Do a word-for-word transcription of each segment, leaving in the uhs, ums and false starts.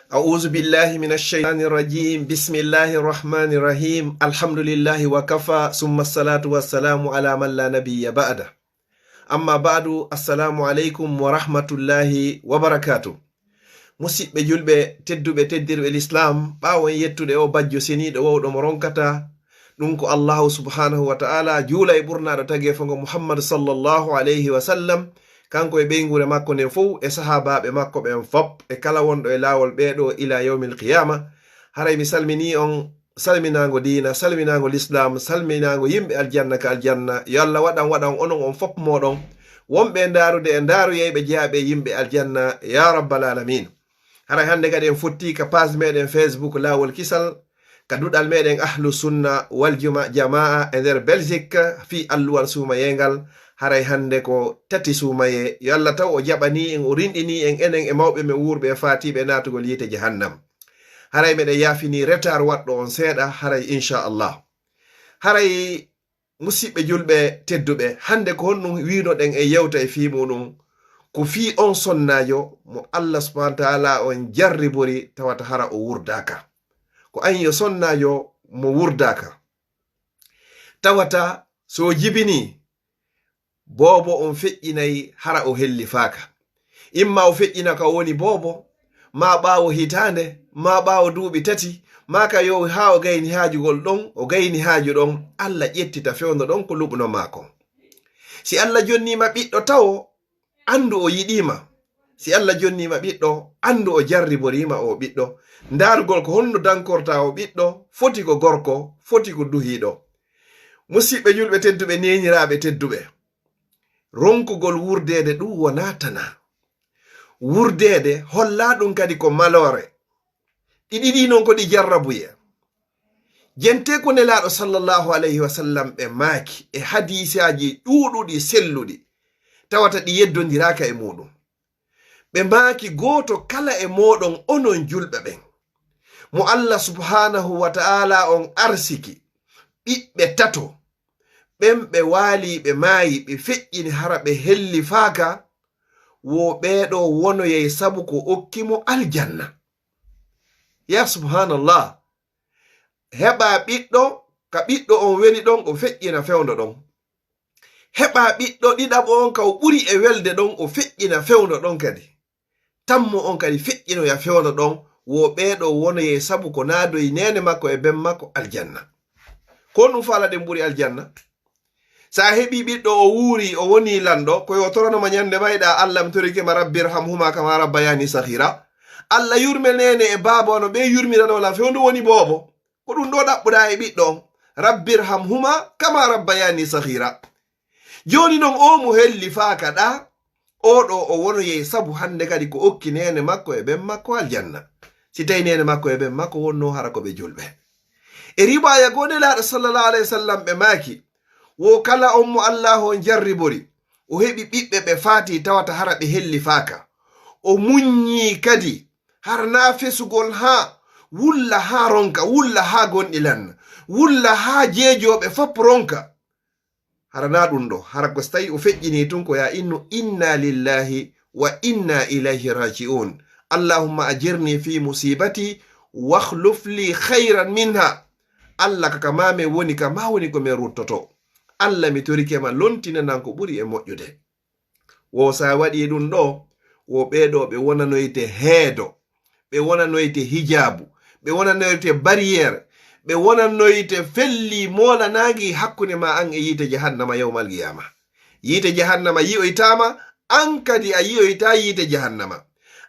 أعوذ بالله من الشيطان الرجيم. بسم الله الرحمن الرحيم. الحمد لله وكفى، ثم الصلاة والسلام على من لا نبي بعده. أما بعد، السلام عليكم ورحمة الله وبركاته. Musiɓɓe julɓe tedduɓe, teddirɓe Lislaam, ɓaawo en yettude o bajjo seniiɗo wawɗo mo ronkata, ɗun ko Allaahu subhaanahu wa ta'aalaa, juula e ɓurnaaɗo tageefo ngo Muhammad sallallaahu alayhi wa sallam, kanko e ɓeynguure makko nden fow, e sahaabaaɓe makko ɓen fop, e kala wonɗo e laawol ɓee ɗoo ilaa yawmil qiyaama. Haray mi salminii on salminaango diina, salminaango Lislaam, salminaango yimɓe aljanna ka aljanna. Yo Alla waɗan, waɗan onon on fop mooɗon wonɓe e ndaarude e ndaaruyayɓe jeyaaɓe e yimɓe aljanna, yaa rabbal aalamiin. Haray hannde kadi en fottii ka page meɗen Facebook Laawol Kisal, ka duɗal meɗen Ahlu Sunna wal Juma-, Jamaa e nder Belgique fii alluwal suumayeeŋgal. Haray hannde ko tati suumayee. Yo Alla taw o jaɓanii en, o rinɗinii en, enen e mawɓe men wuurɓe e faatiiɓe e naatugol yiite Jahannam. Haray meɗen yaafinii retard waɗɗo on seeɗa, haray inchallah. Haray musiɓɓe julɓe tedduɓe, hannde ko honɗun wi'unoɗen en yewta e fii muɗun? Ko fii on sonnaajo mo Alla subhaanahu wa ta'aalaa on jarribori tawata hara o wurdaaka. Ko an yo sonnaajo mo wurdaaka. Tawata so o jibinii, boobo on feƴƴinay hara o hellifaaka. Imma o feƴƴina ka o woni boobo, maa ɓaawo hitaande, maa ɓaawo duuɓi tati, maa ka yo haa o gayni haajugol ɗon, o gayni haaju ɗon, Alla ƴettita fewndo ɗon ko luɓno maa kon. Si Alla jonnii ma ɓiɗɗo tawo, anndu o yiɗii ma. Si Alla jonnii ma ɓiɗɗo, anndu o jarriborii ma oo ɓiɗɗo. Ndaarugol ko honno dankortaa oo ɓiɗɗo, foti ko gorko, foti ko duhiiɗo. Musiɓɓe julɓe tedduɓe, neeniraaɓe tedduɓe, ronkugol wurdeede ɗun wonaa tanaa. Wurdeede hollaa ɗun kadi ko maloore. Ɗi ɗiɗi non ko ɗi jarrabuyee. Jenteeku Nelaaɗo sallallaahu alayhi wa sallam ɓe maaki e hadiisaaji ɗuuɗuɗi selluɗi, tawata ɗi yeddondiraaka e muuɗun. Ɓe maaki, gooto kala e mooɗon onon julɓe ɓen, mo Alla subhaanahu wa ta'aalaa on arsiki ɓiɓɓe tato, ɓen ɓe waalii, ɓe maayi, ɓe feƴƴini, hara ɓe hellifaaka, wo ɓee ɗoo wonoyay sabu ko okki mo aljanna. Yaa subhaanallah, heɓaa ɓiɗɗo, ka ɓiɗɗo on weli ɗon, o feƴƴina fewndo ɗon. Heɓaa ɓiɗɗo ɗiɗaɓo on ka o ɓuri e welde ɗon, o feƴƴina fewndo ɗon kadi. Tammo on kadi feƴƴinoya fewndo ɗon, wo ɓee ɗoo wonoyay sabu ko naadoyi neene makko e ben makko aljanna. Ko honɗun faalaa ɗen ɓuri aljanna? Sa a heɓii ɓiɗɗo, o wuurii, o wonii lanɗo, ko yo torano ma ɲande mayɗaa, "Alla, mi torike ma, Rabbi irhamhuma kama rabbayani saghira." Alla yurme neene e baaba no ɓe yurmiranoo lan fewndo woni boobo. Ko ɗun ɗoo ɗaɓɓuɗaa e ɓiɗɗo on, "Rabbi irhamhuma kama rabbayani saghira." Jooni non, oo mo hellifaaka ɗaa, oo ɗoo o wonoyay sabu hande kadi ko okki neene makko e ben makko aljanna. Si tawii neene makko e ben makko wonnoo hara ko ɓe julɓe. E riwaaya goo Nelaaɗo sallallaahu alayhi wa sallam ɓe maaki, wo kala on mo Allaahu on jarribori, o heɓi ɓiɓɓe ɓe faatii tawata hara ɓe hellifaaka. O muɲɲii kadi, hara naa fesugol haa, wulla haa ronka, wulla haa gonɗi lanna, wulla haa jeejooɓe fop ronka. Hara naa ɗun ɗoo, hara ko si tawii o feƴƴinii tun ko yaa innu, "Inna lillahi wa inna ilayhi raji'un. Allahumma ajirni fi musibati wakhluf li khayran minha." Alla ka ka maa men woni, ka maa woni ko men ruttotoo. Alla, mi torike ma, lontinanan ko ɓuri e moƴƴude. Wo si a waɗii ɗun ɗoo, wo ɓee ɗoo ɓe wonanoyte heedo, ɓe wonanoyte hijaabu, ɓe wonanoyte barrière, ɓe wonanoyte fellii moolanaangi hakkunde maa an e yiite jahannama yawmal qiyaama. Yiite jahannama yi'oytaa ma, an kadi a yi'oytaa yiite jahannama.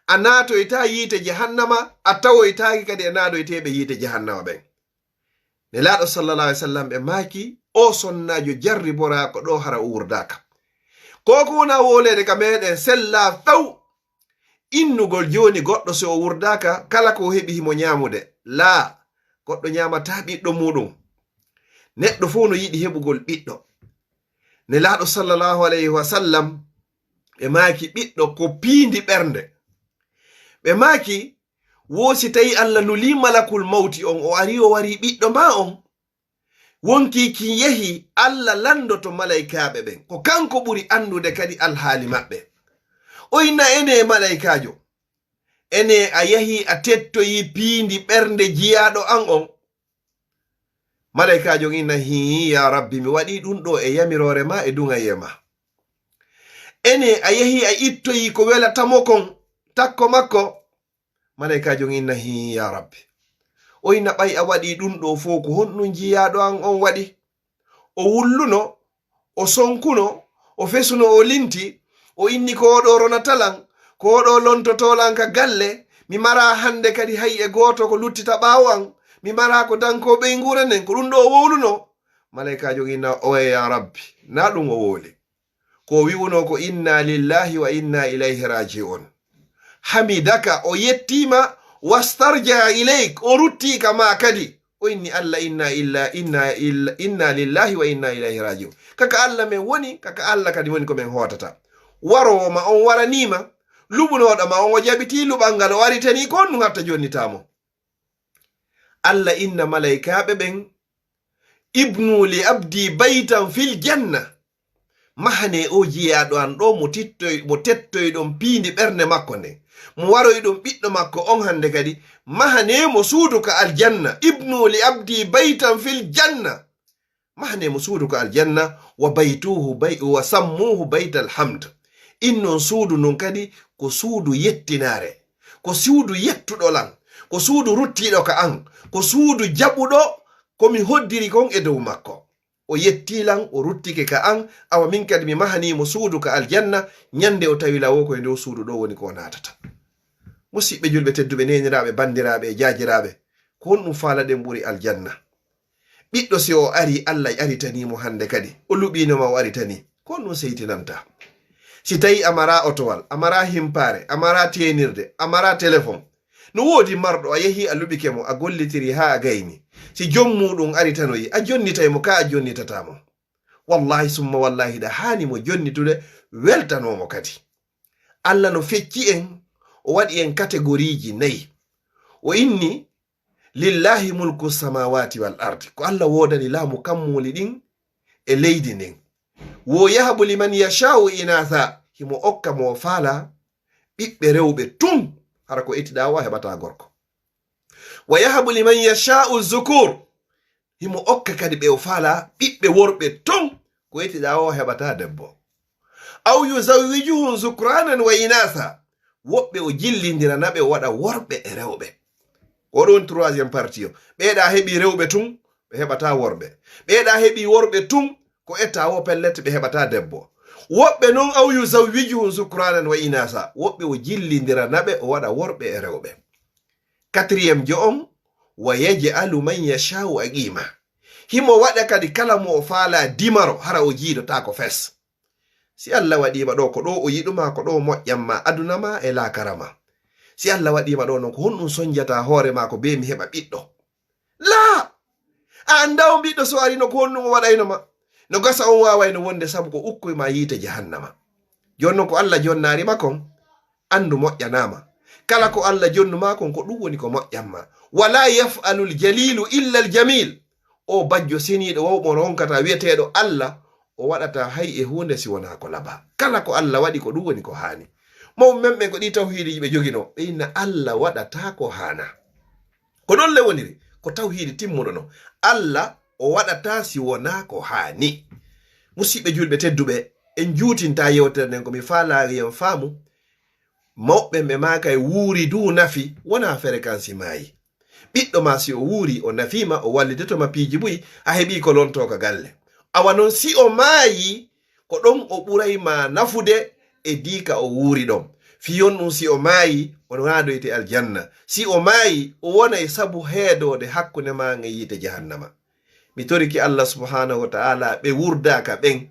A naatoytaa yiite jahannama, a tawoytaake kadi e naadoyteeɓe yiite jahannama ɓen. Nelaaɗo sallallaahu alayhi wa sallam ɓe maaki, oo sonnaajo jarriboraa ko ɗoo hara o wurdaaka. Ko ko wona wooleede ka meɗen sellaa few innugol jooni goɗɗo si o wurdaaka, kala ko o heɓi himo ɲaamude. Laa, goɗɗo ɲaamataa ɓiɗɗo muuɗum. Neɗɗo fow no yiɗi heɓugol ɓiɗɗo. Nelaaɗo sallallaahu alayhi wa sallam ɓe maaki, ɓiɗɗo ko piindi ɓernde. Ɓe maaki, wo si tawii Alla nulii malakul mawti on, o arii o warii ɓiɗɗo maa on, wonkii kin yehii, Alla lanndoto malaykaaɓe ɓen. Ko kanko ɓuri anndude kadi alhaali maɓɓe. O inna, enee malaykaajo, Enee, a yahii a tettoyii piindi ɓernde jiyaaɗo an on? Malaykaajo on inna, hii, yaa Rabbi, mi waɗii ɗun ɗoo e yamiroore maa e duŋayee maa. Enee, a yahii a ittoyii ko welata mo kon, takko makko? Malaykaajo on inna, hii, yaa Rabbi. O inna, ɓay a waɗii ɗun ɗoo fow, ko honɗun jiyaaɗo an on waɗi? O wulluno, o sonkuno, o fesuno, o linti, o inni, ko oo ɗoo ronata lan, ko oo ɗoo lontotoo lan ka galle, mi maraa hande kadi hay e gooto ko luttita ɓaawo an, mi maraa ko dankoo ɓeynguure nden, ko ɗun ɗoo o wowluno? Malaykaajo on inna, oye yaa Rabbi, naa ɗun o wowli. Ko o wi'unoo ko, inna lillahi wa inna ilayhi raaji'un. Hamidaka, o yettii ma, wastarja ilayk, o ruttii ka maa kadi. O inni, Alla, inna illa, inna illa, inna lillahi wa inna ilayhi raaji'un. Ka ka Alla men woni, ka ka Alla kadi woni ko men hootata. Waroowo ma on waranii ma, luɓunooɗo ma on o jaɓitii luɓal ngal o aritanii, ko honɗun hatta jonnitaa mo? Alla inna malaykaaɓe ɓen, ibnu li abdi baytan fil janna. Mahanee oo jiyaaɗo an ɗoo mo tittoy-, mo tettoyɗon piindi ɓernde makko nden, mo waroyɗon ɓiɗɗo makko on hande kadi, mahanee mo suudu ka aljanna. Ibnu li abdi baytan fil janna. Mahanee mo suudu ka aljanna, wa baytuhu bay-, wa sammuhu baytal hamd. Innon suudu ndun kadi ko suudu yettinaare, ko suudu yettuɗo lan, ko suudu ruttiiɗo ka an, ko suudu jaɓuɗo ko mi hoddiri kon e dow makko. O yettii lan, o ruttike ka an, awa min kadi mi mahanii mo suudu ka aljanna, ɲande o tawi law ko e dow suudu ɗoo woni ko o naatata. Musiɓɓe julɓe tedduɓe, neeniraaɓe, bandiraaɓe e jaajiraaɓe, ko honɗun faalaɗen ɓuri aljanna? Ɓiɗɗo, si o arii, Alla aritanii mo hande kadi, o luɓiino ma, o aritanii, ko honɗun seytinanta? Si tawii a maraa otowal, a maraa himpaare, a maraa teenirde, a maraa telefon, no woodi marɗo, a yehii a luɓike mo, a gollitirii haa a gaynii. Si jom muuɗun aritanoyii, a jonnitay mo, kaa a jonnitataa mo? Wallaahi summa wallaahi, hiɗa haani mo jonnitude, weltanoo mo kadi. Alla no fecci en, o waɗi en kategoriiji nayi. O inni, lillahi mulku samawati wal ardi. Ko Alla woodani laamu kammuuli ɗin e leydi ndin. Wo yahabu liman yasha'u inatha. Himo okka mo o faala ɓiɓɓe rewɓe tun, hara ko etiɗaa o a heɓataa gorko. Wa yahabu liman yasha'u zukur. Himo okka kadi ɓe o faala ɓiɓɓe worɓe tun, ko etiɗaa o a heɓataa debbo. Aw yuzawwijuhum zukranan wa inatha. Woɓɓe o jillindirana ɓe, o waɗa worɓe e rewɓe. Ko ɗun troisième partie o. Ɓeeɗa heɓi rewɓe tun, ɓe heɓataa worɓe. Ɓeeɗa heɓi worɓe tun, ko etta o pellet ɓe heɓataa debbo. Woɓɓe non, aw yuzawwijuhum zukranan wa inatha. Woɓɓe o jillindirana ɓe, o waɗa worɓe e rewɓe. Quatrième jo on, wa yaj'alu man yasha'u aqima. Himo waɗa kadi kala mo o faalaa dimaro, hara o jiidotaako fes. Si Alla waɗii ma ɗoo ko ɗoo o yiɗu maa, ko ɗoo moƴƴan maa aduna maa e laakara maa. Si Alla waɗii ma ɗoo non, ko honɗun sonjataa hoore maa ko bee mi heɓa ɓiɗɗo? Laa! A anndaa on ɓiɗɗo so arino ko honɗun o waɗayno ma? No gasa on waawayno wonde sabu ko ukkoy maa yiite jahannama. Jooni non ko Alla jonnaari ma kon, anndu moƴƴanaama. Kala ko Alla jonnu maa kon, ko ɗun woni ko moƴƴan maa. Wala yaf'alul jalilu illa al jamil. O bajjo seniiɗo wawmo ronkataa wi'eteeɗo Alla, o waɗataa hay e huunde si wonaa ko labaa. Kala ko Alla waɗi, ko ɗun woni ko haani. Mawɓe men ɓen ko ɗii tawhiidiji ɓe joginoo, ɓe inna Alla waɗataa ko haanaa. Ko non le woniri, ko tawhiidi timmuɗo non. Alla o waɗataa si wonaa ko haani. Musiɓɓe julɓe tedduɓe, en juutintaa yewtere nden, ko mi faalaa en faamu. Mawɓe ɓe maaka e wuuri du nafi, wonaa ferekansi maayi. Ɓiɗɗo maa si o wuuri, o nafii ma, o wallitoto ma piiji buy, a heɓii ko lontoo ka galle. Awa non si o maayi, ko ɗon o ɓuray ma nafude e dii ka o wuuri ɗon. Fii on ɗun si o maayi, o naadoyte aljanna. Si o maayi, o wonay sabu heedoode hakkunde maa e yiite jahannama. Mi torike Alla subhaanahu wa ta'aalaa ɓe wurdaaka ɓen.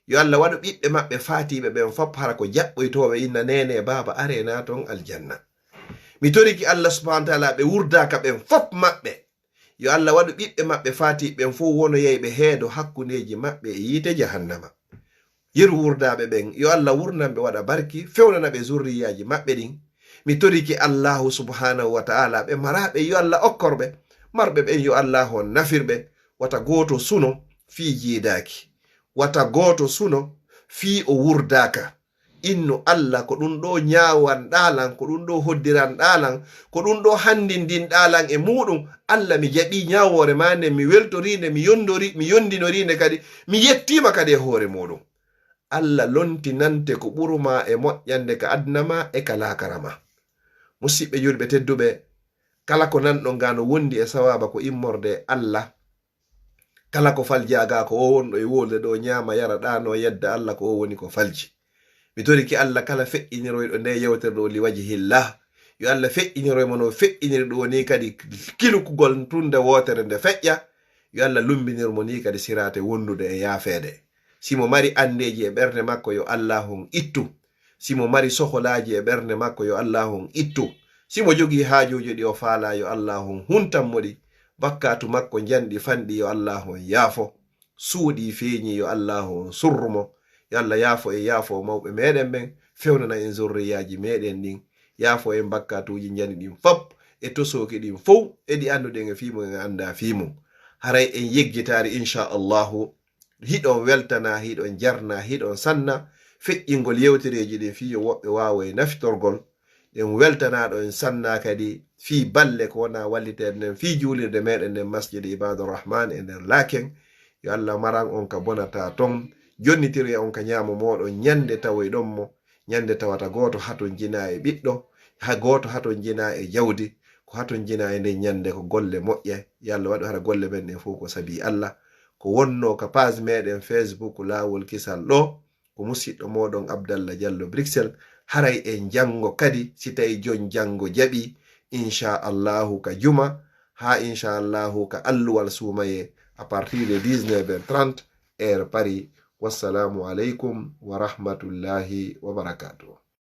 Yo Alla waɗu ɓiɓɓe maɓɓe faatiiɓe ɓen fop hara ko jaɓɓoytooɓe inna neene e baaba aree naaton aljanna. Mi torike Alla subhaanahu wa ta'aalaa ɓe wurdaaka ɓen fop maɓɓe. Yo Alla waɗu ɓiɓɓe maɓɓe faatiiɓe ɓen fow wonoyayɓe heedo hakkundeeji maɓɓe e yiite jahannama. Yeru wurdaaɓe ɓen, yo Alla wurnan ɓe waɗa barki, fewnana ɓe zurriyaaji maɓɓe ɗin. Mi torike Allaahu subhaanahu wa ta'aalaa ɓe maraaɓe, yo Alla okkor ɓe. Marɓe ɓen, yo Allaahu on nafir ɓe. Wata gooto suno fii jiidaaki. Wata gooto suno fii o wurdaaka. Innu Alla, ko ɗun ɗoo ñaawanɗaa lan, ko ɗun ɗoo hoddiranɗaa lan, ko ɗun ɗoo hanndindinɗaa lan e muuɗun. Alla, mi jaɓii ñaawoore maa nden, mi weltorii nde, mi yondori-, mi yondinorii nde kadi, mi yettii ma kadi e hoore muuɗun. Alla lontinante ko ɓuru maa e moƴƴannde ka aduna maa e ka laakara maa. Musiɓɓe julɓe tedduɓe, kala ko nanɗon gaa no wondi e sawaaba ko immorde e Alla. Kala ko faljaa gaa ko o wonɗo e wolde ɗoo, ñaama, yara, ɗaanoo, yedda Alla, ko o woni ko falji. Mi torike Alla kala feƴƴiniroyɗo nde yewtere ɗoo li wajhillah, yo Alla feƴƴiniro mo no feƴƴiniri ɗoo nii kadi kilukugol tunde wootere nde feƴƴa, yo Alla lumbinir mo nii kadi siraate wondude e yaafeede. Si mo mari anndeeji e ɓernde makko, yo Allaahu on ittu. Si mo mari soholaaji e ɓernde makko, yo Allaahu on ittu. Si mo jogii haajuuji ɗi o faalaa, yo Allaahu on huntan mo ɗi. Bakkaatu makko njanɗi fanɗi, yo Allaahu on yaafo. Suuɗii feeñii, yo Allaahu on surru mo. Yo Alla yaafo en, yaafo mawɓe meɗen ɓen, fewnana en zurriyaaji meɗen ɗin. Yaafo en bakkaatuuji njani ɗin fop, e tosooki ɗin fow, e ɗi annduɗen e fii mun, en anndaa fii mun. Haray en yeggitaari, inshaa Allaahu, hiɗon weltanaa, hiɗon jarnaa, hiɗon sannaa feƴƴingol yewtereeji ɗin fii yo woɓɓe waawoy nafitorgol. En weltanaaɗo, en sannaa kadi fii balle ko wonaa walliteede nden, fii juulirde meɗen nden, Masjid Ibaadu Rahmaan e nder Laaken. Yo Alla maran on ka bonataa ton, jonnitira on ka ñaamo mooɗon ñande tawoyɗon mo, ñande tawata gooto hatonjinaa e ɓiɗɗo, ha gooto hatonjinaa e jawdi, ko hatonjinaa e nden ñande ko golle moƴƴe. Yo Alla waɗu hara golle men ɗen fow ko sabii Alla, ko wonnoo ka page meɗen Facebook Laawol Kisal ɗoo, ko musiɗɗo mooɗon Abdallah Jallo Bruxelles. Haray en janngo kadi, si tawi jon janngo jaɓii, inshaa Allaahu ka juma, haa inshaa Allaahu ka alluwal suumayee, à partir de dix-neuf heures trente, heure Paris. Wassalaamu aleykum wa rahmatullaahi wa barakaatuh.